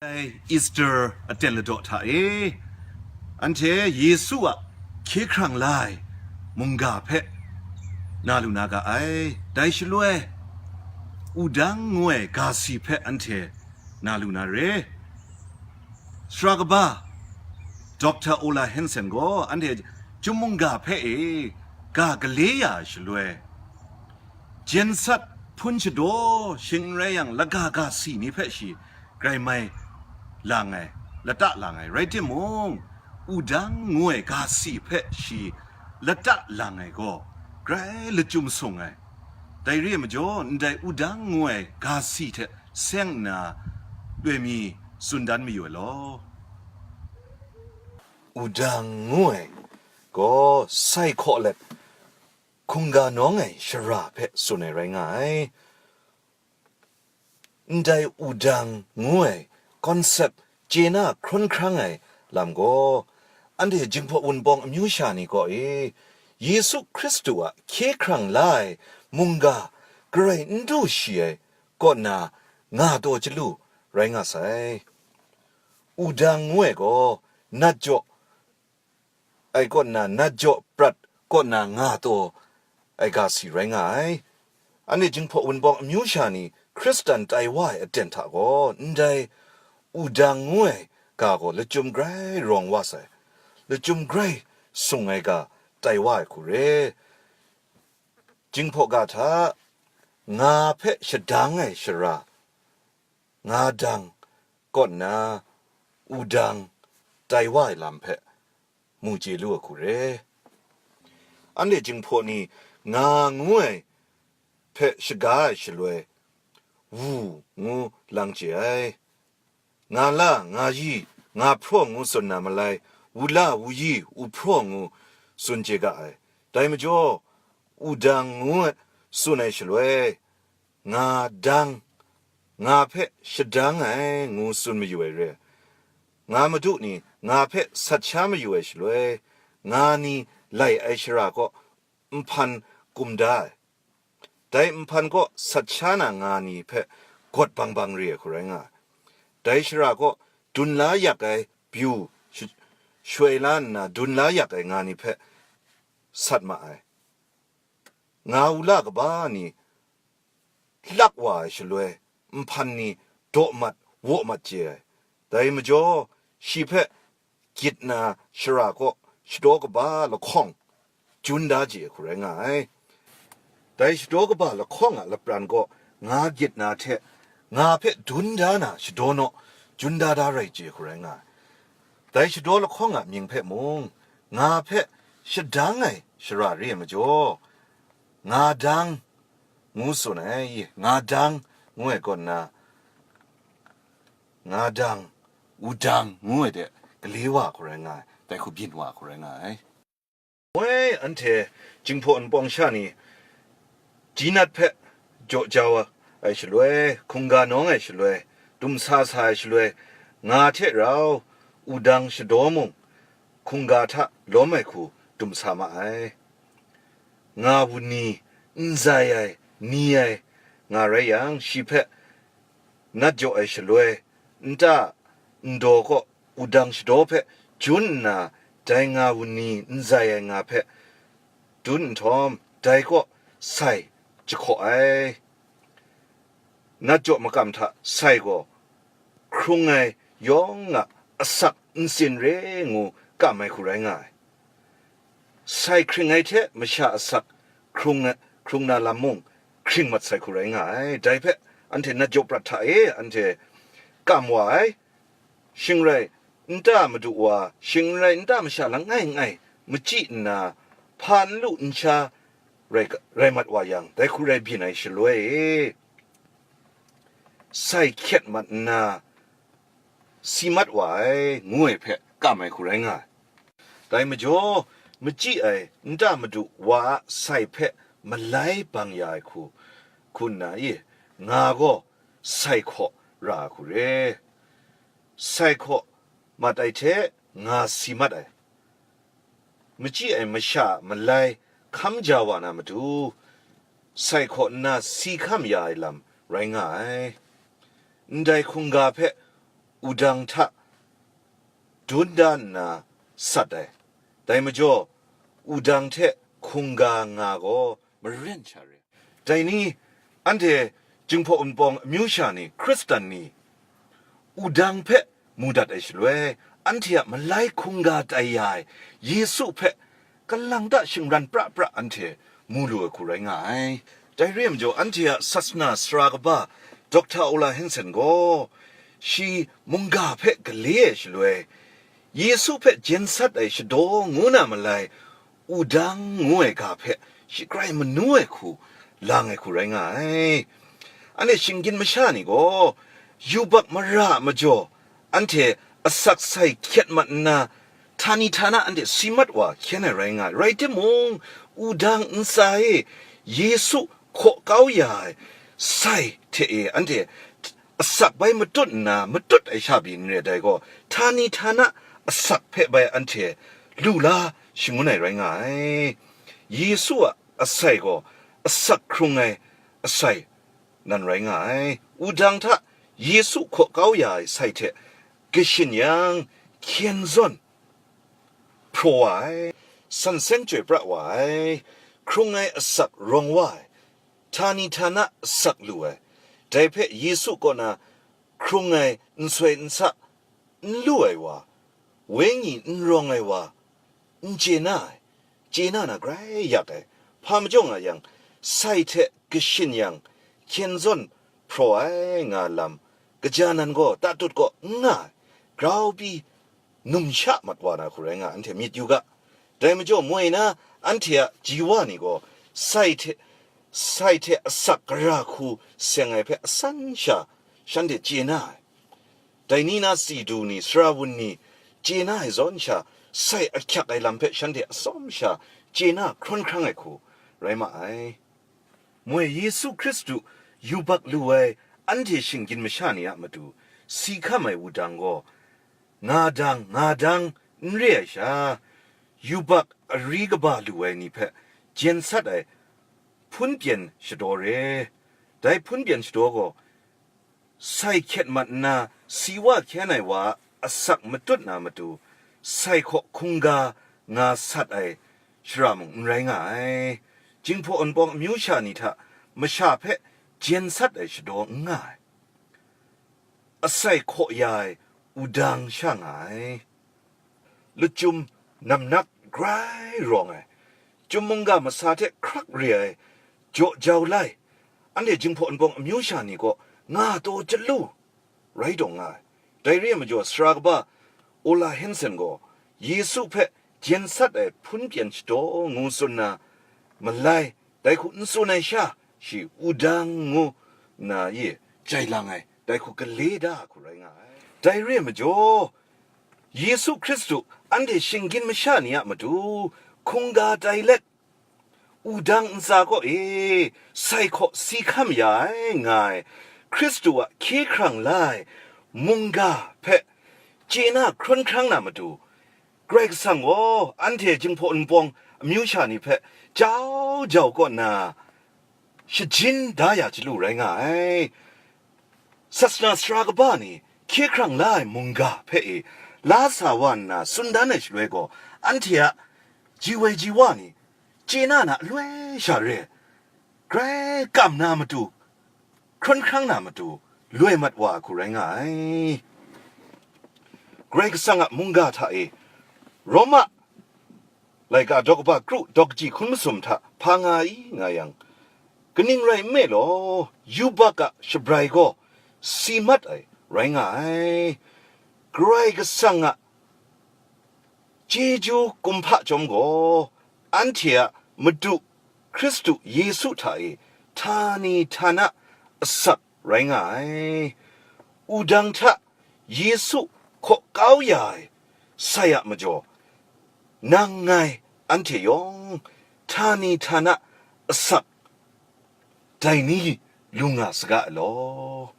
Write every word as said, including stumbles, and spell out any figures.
Dai Easter aten ladaw hta e, anhte Yesu a hkye hkrang la ai mungga hpe na lu na ga ai. Dai shaloi, wudang ngu ai ga si hpe anhte na lu na re. Sara kaba, Doctor Ola Hansen gaw anhte chyum mungga hpe e ga gale ya ai shaloi, jensat hpun shadaw shing n rai yang, laga ga si ni hpe shi grai mai lang ai, lata lang ai rai timung, wudang ngu ai ga si hpe shi lata lang ai gaw grai lachyum sung ai. Dai re ai majaw, ndai wudang ngu ai ga si hte seng nna loi mi tsun dan mayu ai law. Wudang ngu ai gaw sai hkaw let hkungga nawng ai shara hpe tsun ai rai nga ai. Ndai wudang ngu ai concept chye na hkrum hkrang ai lam gaw, anhte Jinghpaw Wunpawng amyu sha ni kaw e, Yesu Hkristu a hkye hkrang la ai mungga garai n du shi ai kaw na nga taw chyalu rai nga sai. Wudang ngu ai gaw, nat jaw ai kaw na, nat jaw prat kaw na nga taw ai ga si rai nga ai. Anhte Jinghpaw Wunpawng amyu sha ni Hkristan tai wa ai aten hta gaw, ndai wudang ngu ai ga gaw lachyum grai rawng wa sai, lachyum grai sung ai ga tai wa ai hku re. Jinghpaw ga hta, nga hpe shadang ai shara, nga dang kaw nna, wudang tai wa ai lam hpe mu chye lu ai hku re. Anhte Jinghpaw ni nga ngu ai hpe shaga ai shaloi, wu ngu lang chye ai. Nga la, nga yi, nga hpraw ngu tsun na malai, wu la, wu yi, wu hpraw ngu tsun chye ga ai. Dai majaw, wudang ngu tsun ai shaloi, nga dang, nga hpe shadang ai ngu tsun mayu ai re. Nga madu ni nga hpe sat sha mayu ai shaloi, nga ni lai ai shara kaw nhpan kum da ai. Dai nhpan kaw sat sha na nga ni hpe gawt bang bang re ai hku rai nga ai. Dai shara kaw dun la yak ai byu sh-, shoi la nna dun la yak ai nga ni hpe sat ma ai. Nga wula kaba ni lak wa ai shaloi, nhpan ni daw mat, waw mat chye ai. Dai majaw, shi hpe gyit na shara kaw shadaw kaba lahkawng jun da chye ai hku rai nga ai. Dai shadaw kaba lahkawng a lapran kaw nga gyit na hte nga hpe dun da na shadaw naw jun da da rai chye ai hku rai nga ai. Dai shadaw lahkawng a mying hpe mung, nga hpe shadang ai shara re ai majaw, nga dang ngu tsun ai, nga dang ngu ai kaw nna, nga dang, wudang ngu ai de gale wa hku rai nga ai, dai hku byin wa hku rai nga ai. Moi anhte Jinghpaw Wunpawng sha ni, Jinat hpe jaw jau ai shaloi, hkungga nawng ai shaloi, dumsa sa ai shaloi, nga hte rau, wudang shadaw mung, hkungga hta lawm ai hku dumsa ma ai. Nga wunni, n zai ai, ni ai, nga rai yang, shi hpe nat jaw ai shaloi, nta ndaw kaw wudang shadaw hpe jun nna, dai nga wunni n zai ai nga hpe dun nhtawm, dai kaw sai jahkaw ai. Nat jaw makam hta sai gaw, hkrung ai yawng a asak ntsin re ngu kam ai hku rai nga ai. Sai hkring ai hte masha asak hkrung, hkrung na lam mung hkring mat sai hku rai nga ai. Dai hpe anhte nat jaw prat hta e anhte kam wa ai. Shing rai nta madu wa, shing rai nta masha langai ngai machyi nna, hpa n lu n sha rai, rai mat wa yang, dai hku rai byin ai shaloi e, sai hkyet mat nna, si mat wa ai, ngu ai hpe kam ai hku rai nga ai. Dai majaw, machyi ai nta madu wa a sai hpe malai bang ya ai hku, hku nna e, nga gaw sai hkaw ra ai hku re. Sai hkaw mat ai hte nga si mat ai. Machyi ai masha a malai hkam ja wa na matu, sai hkaw nna si hkam ya ai lam rai nga ai. Ndai hkungga hpe wudang hta dun da nna sat ai. Dai majaw, wudang hte hkungga nga gaw maren sha re. Dai ni, anhte Jinghpaw Wunpawng amyu sha ni, Hkristan ni, wudang hpe mu dat ai shaloi, anhte a malai hkungga tai ya ai Yesu hpe kalang ta shingran pra pra anhte mu lu ai hku rai nga ai. Dai re ai majaw, anhte a sasana sara kaba, Dokta Ola Hansen gaw, shi mungga hpe gale ai shaloi, Yesu hpe jen sat ai shadaw ngu na malai, wudang ngu ai ga hpe shi grai manu ai hku lang ai hku rai nga ai. Anhte shinggyim masha ni gaw, yubak mara a majaw, anhte asak sai hkyet mat nna, htani htana anhte si mat wa hkyen ai rai nga ai. Rai timung, wudang ntsa e Yesu hkaw kau ya ai sai hte e anhte asak bai matut nna, matut ai sha pyi n re ai dai gaw, htani htana asak hpe bai anhte lu la shangun ai rai nga ai. Yesu a asai gaw asak hkrung ai asai nan rai nga ai. Wudang hta Yesu hkaw kau ya ai sai hte kashin yang, hkyen zawn hpraw wa ai, san seng chyoi pra wa ai, hkrung ai asak rawng wa ai, htani htana asak lu ai, dai hpe Yesu kaw na hkrung ai nsoi nsa n lu ai wa, wenyi n rawng ai wa, n chye na ai, chye na na grai yak ai, hpa majaw nga yang, sai hte kashin yang, hkyen zawn hpraw ai nga lam, kaja nan gaw tatut kaw n nga ai, grau pyi numsha mat wa na hku rai nga, anhte myit yu ga. Dai majaw moi na anhte a ji wa ni gaw, sai hte, sai hte asak gara hku seng ai hpe asan sha shanhte chye na ai. Dai ni na tsi du ni, sara wun ni, chye na ai zawn sha, sai ahkyak ai lam hpe shanhte atsawm sha chye na hkrawn hkrang ai hku rai ma ai. Moi Yesu Hkristu yubak lu ai anhte shinggyim masha ni a matu si hkam ai wudang gaw, nga dang, nga dang n re ai sha, yubak ari kaba lu ai ni hpe jen sat ai hpun pyen shadaw re. Dai hpun pyen shadaw gaw, sai hkyet mat nna si wa hkyen ai wa a asak matut na matu, sai hkaw hkungga nga sat ai shara mung n rai nga ai. Jinghpaw Wunpawng amyu sha ni hta masha hpe jen sat ai shadaw n nga ai. Asai hkaw ya ai wudang sha nga ai. Lachyum namnak grai rawng ai, chyum mungga masa hte hkrak re ai, jaw jau lai, anhte Jinghpaw Wunpawng amyu sha ni kaw nga taw chyalu rai taw nga ai. Dai re ai majaw, sara kaba Ola Hanson gaw Yesu hpe jen sat ai hpun pyen shadaw ngu tsun na malai, dai hku n tsun ai sha, shi wudang ngu nna ye jai lang ai, dai hku gale da ai hku rai nga ai. Dai re ai majaw, Yesu Hkristu anhte shinggyim masha ni a matu hkungga tai let, wudang ntsa kaw e sai hkaw si hkam ya ai nga ai Hkristu a hkye hkrang la ai mungga hpe chye na hkrawn hkrang na matu, Karai Kasang gaw anhte Jinghpaw Wunpawng amyu sha ni hpe jau jau kaw nna shajin da ya chyalu rai nga ai. Sasana sara kaba ni hkye hkrang la ai mungga hpe e la sa wa nna tsun dan ai shaloi gaw, anhte a ji woi ji wa ni chye na na aloi sha re, grai kam na matu, hkrawn hkrang na matu, loi mat wa ai hku rai nga ai. Karai Kasang a mungga hta e, Roma laika daw kaba kru daw kaji hkun masum hta hpa nga ai nga yang, kaning rai nme law, yubak a shabrai gaw si mat ai rai nga ai. Karai Kasang a chyeju kumhpa chyawm gaw, anhte a Madu Hkristu Yesu hta e htani htana asak rai nga ai. Wudang hta Yesu hkaw kau ya ai sai a majaw, nang ngai anhte yawng htani htana asak dai ni lu nga saga ai law.